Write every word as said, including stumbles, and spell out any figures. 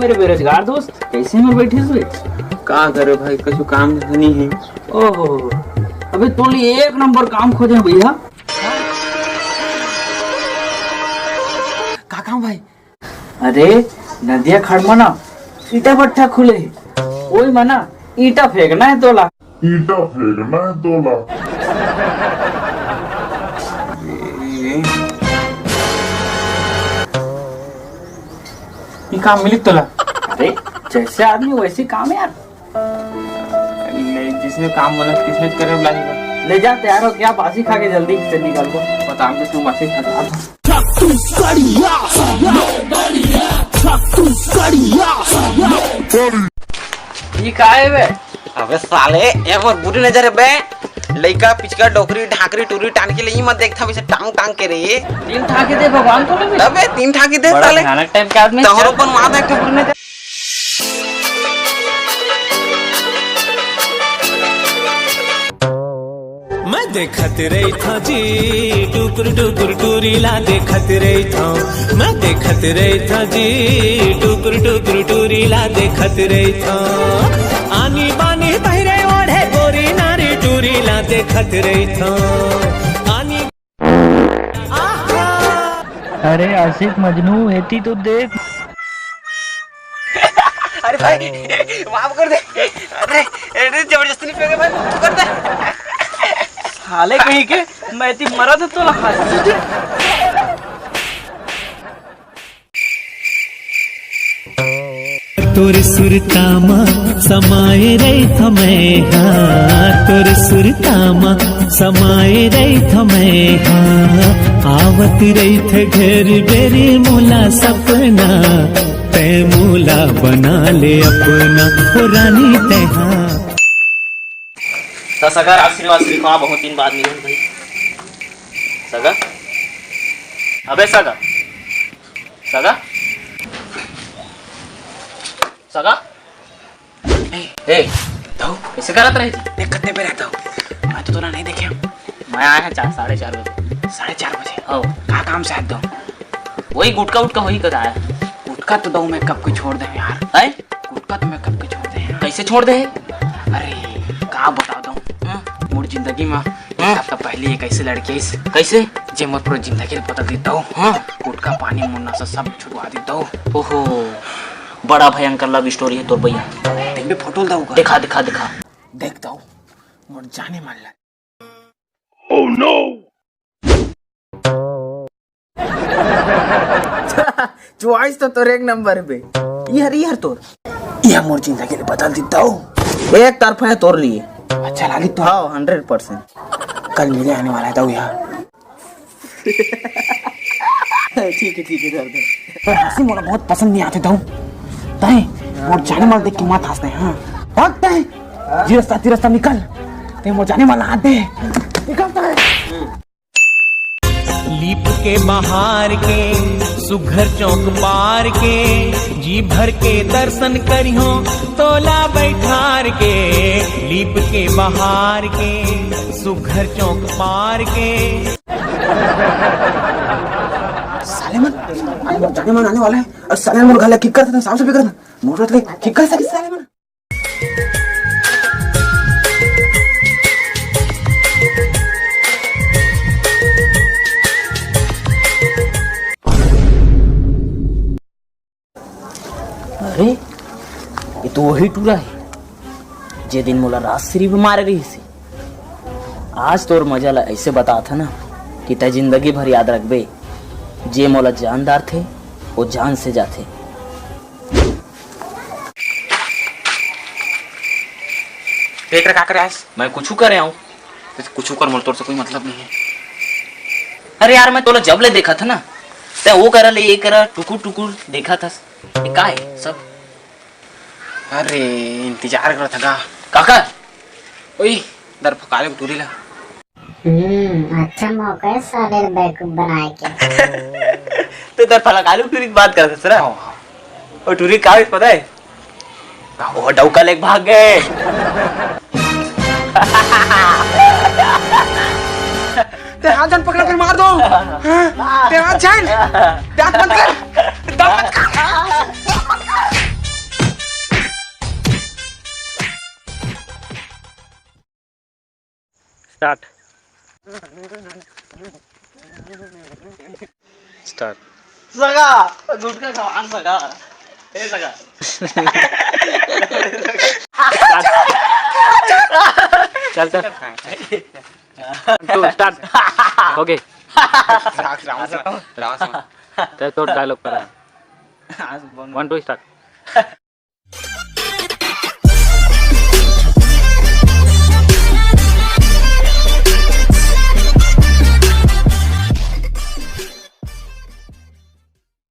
मेरे बेरोजगार दोस्त, कैसे में बैठे हुए? का करे भाई, कुछ काम धंधा नहीं है। ओहो, अबे तोली एक नंबर काम खोजे भैया। का काम भाई? अरे, नदिया खड़ म ना ईटा भट्ठा खुले हे, ओई म ना ईटा फेंकना है तोला। ईटा फेंकना है तोला। ये काम मिली तोला। अरे, जैसे आदमी वैसे काम यार। ले, जिसने काम बोला, किसने करे बुला लिया। ले जा, तैयार हो क्या? बासी खा के जल्दी से निकल को। पता हम किसने बासी खा के। छत्तीसगढ़िया, छत्तीसगढ़िया। ये का है बे? अबे साले, एक बार बुरी नजर है बे। लइका, पिचका, डोकरी, ढाकरी, टूरी, टानकी ले ई मत देखता, वैसे टांग टांग के रे। तीन ठाके दे भगवान तो नहीं। अबे तीन ठाके दे बड़ा साले। भयानक टाइप के आदमी। तोहरो पर मार दे एक ठो बुरी नजर। मैं देखत रहिथौं जी, टुकुर टुकुर टूरी ला देखत रहिथौं। मैं देखत रहिथौं जी, टुकुर टुकुर टूरी ला देखत रहिथौं। आनी बानी पहिरे ओढ़े गोरी नारी टूरी ला देखत रहिथौं। आनी अरे आशिक मजनू, एती तो देख। अरे भाई, माफ कर दे। अरे, अरे, जबरदस्ती नहीं फेंके भाई, माफ कर दे। साले कहीं के, मैं एती मरा था तो हाथ तुझे। तोर सुरता म समाए रहिथौं मैं, हाँ, तोर सुरता म समाए रहिथौं मैं, हाँ। आवत रहिथे घर बेरे मोला सपना, तैं मोला बना ले अपना, ओ रानी तैं, हाँ। त सगा राज श्रीवास लिखवा, बहुत दिन बाद मिले भाई। सगा, अबे सगा, सगा, सगा। ए, ए, दऊ। कैसे करत रहे? देख, कतने पे रहता हूँ। मैं तो तोला नहीं देखे हूँ। मैं आया है चार, साढ़े चार बजे। साढ़े चार बजे? हाँ। का काम से आत दऊ? वही गुटखा उटखा वही कर आया। गुटखा तो दऊ मैं कब के छोड़ दे यार। हैं? गुटखा तो मैं कब के छोड़ दे यार। कैसे छोड़ दे? अरे, का बता दऊ? हाँ? मोर जिंदगी में हाँ? एक हफ्ता पहले एक ऐसे लड़की आइस। कैसे? जे मोर पूरा जिंदगी ल बदल देता हूँ। हाँ? गुटखा पानी मुन्ना से सब छुड़वा देता हूँ। ओहो, बड़ा भयंकर लव स्टोरी है तोर भैया। देख बे फोटो ल दऊ का? दिखा, दिखा, दिखा। देख दऊ, मोर जाने मन ला। Oh no! चॉइस तो तोर एक नंबर बे। ये हर, ये हर तोर। ये मोर जिंदगी ल बदल देता हूँ। एक तरफा है तोर लिए। अच्छा लागी तो? हाँ, हंड्रेड परसेंट। कल मिले आने वाला है दऊ यहाँ। ठीक है, ठीक है, धर दे। हंसी मोला बहुत पसंद नहीं आते दऊ। तैं मोर जाने मन देख के मत हंस दे, हाँ। भाग तैं। जी रास्ता, ती रास्ता निकल। तैं मोर जाने मन हाथ दे। निकल तैं। लीप के बहार के, सुघर चौक पार के, जी भर के दर्शन करिहों तोला बैठार के। लीप के बहार के, सुघर चौक पार के। साले मन, आज मोर जाने मन आने वाला है। और साले मन घर ला किक कर देते, साफ सफाई कर देते। मोटर के किक कर सकते साले मन। अरे, ये तो वही टूरा है, जे दिन मोला राजश्री भी मारे रहिस हे। आज तोर मजा ला ऐसे बतात हँव ना कि तैं जिंदगी भर याद रखबे, जे मोला जान डारथे, वो जान से जाथे। देख रे, का करे हस? मैं कुछू करे हँव। तो कुछू कर, मोला तोर से कोई मतलब नहीं है। अरे यार, मैं तोला जब ले देखत हँव ना, तैं वो करा ले ये करा, टुकुर टुकुर देखत हस। ये का है सब? अरे, इंतजार करत हँव का। काकर? ओई, दरफकाले के टूरी ला। हम्म, अच्छा मौका है साले ल बेवकूफ बनाए के। तैं दरफकाले के टूरी के बात करत हस रे? हाँ, हाँ। वो टूरी का होइस पता है? वो डौका लेके भाग गे। तैं हाथ जान पकड़ा, फिर मार दो। हाँ, तैं हाथ जान। तैं हाथ बंद कर। दम मत कर। Start. Start. सगा, गुटखा खावान सगा। ए सगा। चल, चल। One, two, start. Okay. चल, तो dialogue करा। One, two, start.